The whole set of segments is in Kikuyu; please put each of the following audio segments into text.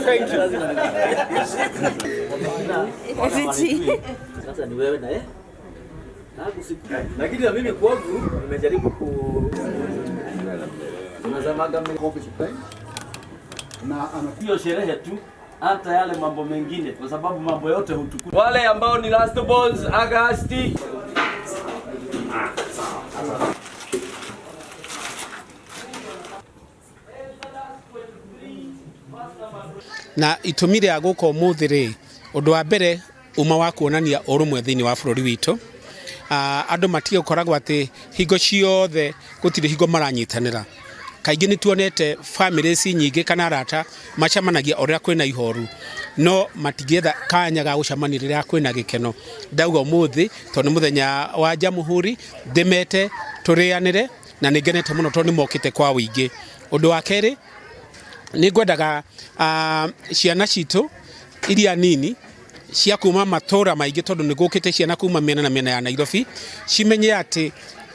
Thank you. Sasa ni wewe na eh? Lakini na mimi kwangu nimejaribu ku tunasemaga Na ana hiyo sherehe tu, hata yale mambo mengine, kwa sababu mambo yote hutukua. Wale ambao ni last balls Agasti. Na itũmi rĩa gũka ũmũthĩ rĩ, ũndũ wa mbere uma wa kuonania ũrũmwe thĩinĩ wa bũrũri witũ. Andũ matige gũkoragwo atĩ hingo ciothe gũtirĩ hingo maranyitanĩra. Kaingĩ nĩ tuonete families nyingĩ kana arata macemanagia o rĩrĩa kwĩna ihoru, no matingĩetha kanya ga gũcemania rĩrĩa kwĩna gĩkeno. Ndauga ũmũthĩ tondũ nĩ mũthenya wa Jamhuri, ndĩmete tũrĩanĩre, na nĩ ngenete mũno tondũ nĩ mokĩte kwa ũingĩ. Ũndũ wa kerĩ, nĩ ngwendaga ciana citũ iria nini cia kuma matũra maingĩ, tondũ nĩ gũkĩte ciana kuma mĩena na mĩena ya Nairobi, cimenye atĩ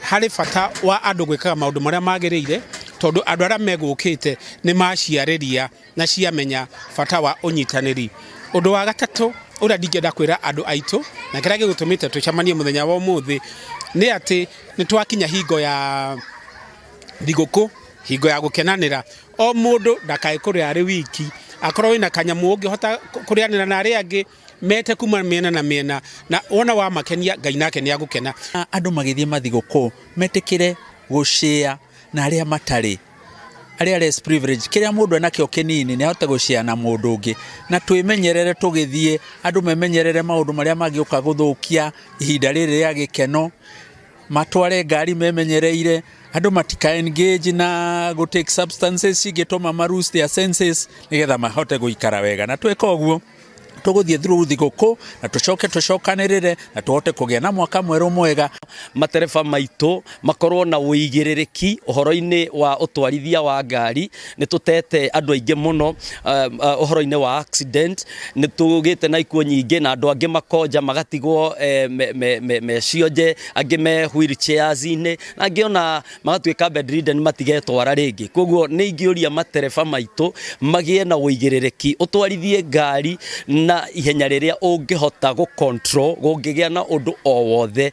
harĩ bata wa andũ gwĩkaga maũndũ marĩa magĩrĩire, tondũ andũ arĩa megũkĩte nĩ maciarĩria na ciamenya bata wa ũnyitanĩri. Ũndũ wa gatatũ ũrĩa ndingĩenda kwĩra andũ aitũ na kĩrĩa gĩgũtũmĩte tũcemanie mũthenya wa ũmũthĩ nĩ atĩ nĩ twakinya hingo ya thigũkũ, hingo ya gũkenanĩra. O mũndũ ndakae kũrĩa arĩ wiki, akorwo wĩna kanyamũ ũngĩhota kũrĩanĩra na arĩa angĩ, mete kuma mĩena na mĩena, na wona wamakenia, Ngai nake nĩ agũkena. Andũ magĩthiĩ mathigũkũ metĩkĩre gũcĩa na arĩa matarĩ, arĩa less privilege, kĩrĩa mũndũ enakĩo kĩnini nĩ ahote gũcĩa na mũndũ ũngĩ, na twĩmenyerere tũgĩthiĩ, andũ memenyerere maũndũ marĩa mangĩũka gũthũkia ihinda rĩrĩ rĩa gĩkeno, matware ngari memenyereire, andũ matika engage na gũ take substances cingĩtũma ma lose their senses, nĩgetha mahote gũikara wega. Na tweka ũguo, tũgũthiĩ through thigũkũ na tũcoke tũcokanĩrĩre na tũhote kũgĩa na mwaka mwerũ mwega. Matereba maitũ makorwo na ũigĩrĩrĩki ũhoro-inĩ wa ũtwarithia wa ngari. Nĩ tũtete andũ aingĩ mũno ũhoro-inĩ wa accident, nĩ tũgĩte na ikuũ nyingĩ, na andũ angĩ makonja magatigwo me cionje, angĩ me wheelchairs-inĩ, na angĩ ona magatuĩka bedridden, matigetwara rĩngĩ. Koguo nĩ ingĩũria matereba maitũ magĩe na ũigĩrĩrĩki, ũtwarithie ngari na ihenya rĩrĩa ũngĩhota gũ control gũngĩgĩa na ũndũ o wothe.